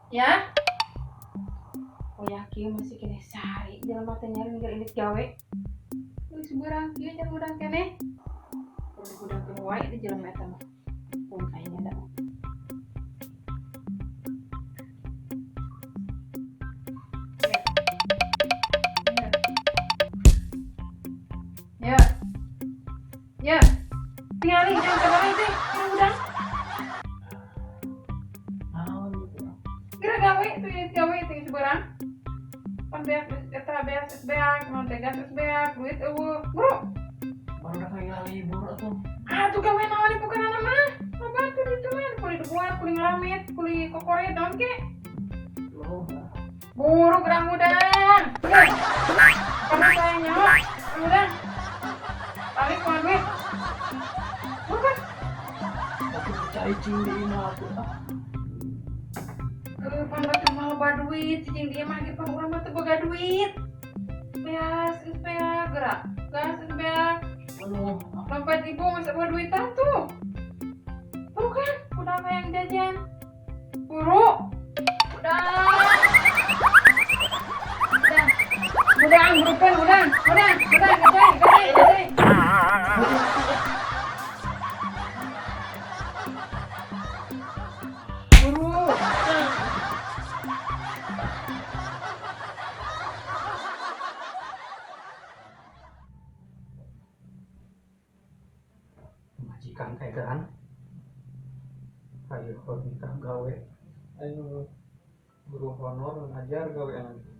Ya. Oh yakin masih kene sari jelema teh nyari ninggal indit gawe. Geus beurang kieu jangan hudang keneh. Kudu hudangkeun wae di jelema eta mah. Pun aing ada. Ya. Ya. Tingali jangan kamari teh, hudang. Naon gitu. Geura gawe tuh indit gawe teh geus beurang. Pan beak eta beas geus beak, naon teh gas geus beak, duit eueuh. Bro. Baru udah kayak libur atuh. Ah, tuh gawe naon ieu bukanana mah. Loba tuh ditu mah, kuli dibuat, kuli ngelamet, kuli kokoret naon ke. Loh. Buru gerang hudang. Kamu saya nyawa, hudang. Balik kumaha duit. Buru kan. Tapi cicing di imah atuh. Ah. Heuh, pan batur mah loba duit, cicing di imah ge pan urang mah teu boga duit. Beas geus beak geura. Gas geus beak. Aduh, Dompet ibu masa bawa duitan tuh. Buru kan, udah hayang jajan. Buru. Udah. Udah. Udang, burukan, udang, udang, udang, udang, udang, udang. Buru. Majikan edan. Ayo nikah gawe. Ayo guru honor ngajar gawe nanti.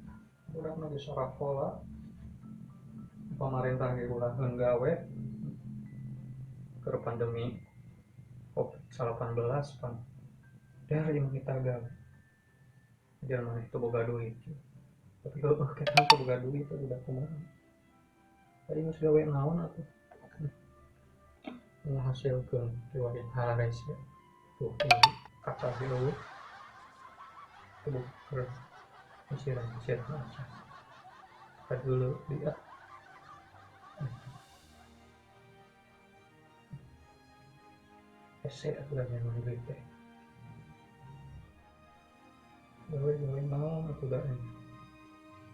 Urang mah geus sarakola. Pemerintah ge ulah gawe. Keur pandemi Covid-19 pan. Dari imah kita gawe. Ajar maneh teu boga duit. Tapi heueuh kita teu boga duit udah kumaha. Tadi geus gawe naon atuh? Menghasilkan riwayat harares ya. Tuh kaca ge eueuh. Tuh keur misiran-misiran aja. Dulu dia. Hese atuh da nyaman duit teh. Gawe-gawe naon atuh da ini.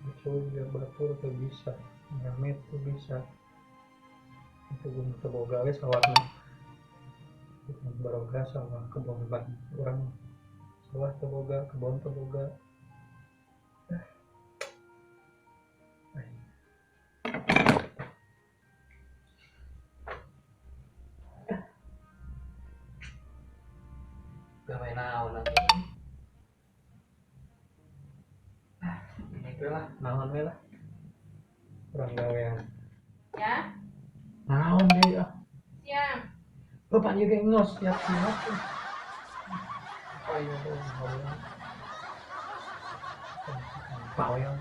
Lucu biar batur teu bisa, ngamet teu bisa. Itu gue teu boga we sawahna. Baroga sawah kebon ban urang sawah teu boga, kebon teu boga. Gawe naon atuh. Ah, ini lah, naon we lah. Urang gawean. Ya. Naon deui ah. Siang. Bapak ieu ge ngos siap-siap. Ayo bawel.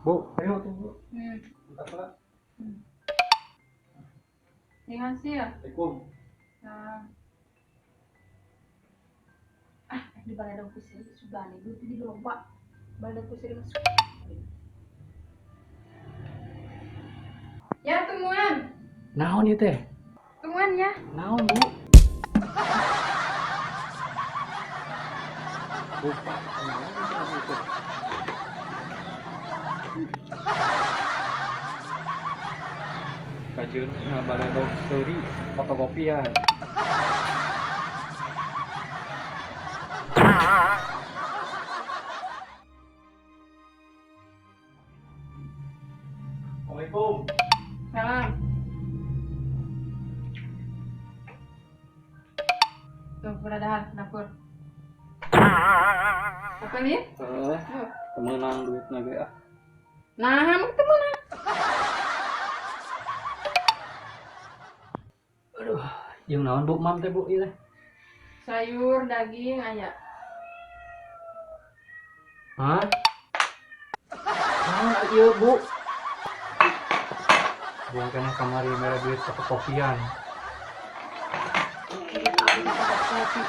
Bu, ayo tuh Bu. Bentar lah. Ini hasil. Assalamualaikum. Nah. Ah, di balai kusir sudah nih, duit di lupa. Balai kusir masuk. Ya, tungguan. Naon ieu teh? Tungguan ya. Naon, Bu? Lupa. Naon itu? Kajeun ngabaledog seuri fotokopian. Assalamualaikum. Salam. Tuh, beradahan dapur. Bukan ya? Heeh. Meunang duitna ge ah. Nah, emang teu meunang. Aduh, jeung naon Bu Mam teh Bu ieu teh? Sayur, daging aya. Hah? Naon ieu Bu? Buang keneh kamari mere duit fotokopian. Fotokopi.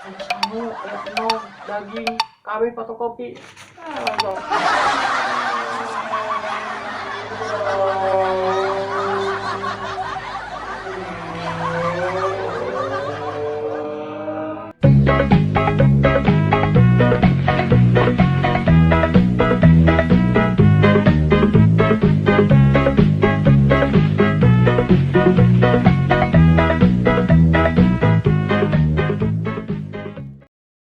Aya sangu, aya endog, daging, kabeh fotokopi. Ah, goblok.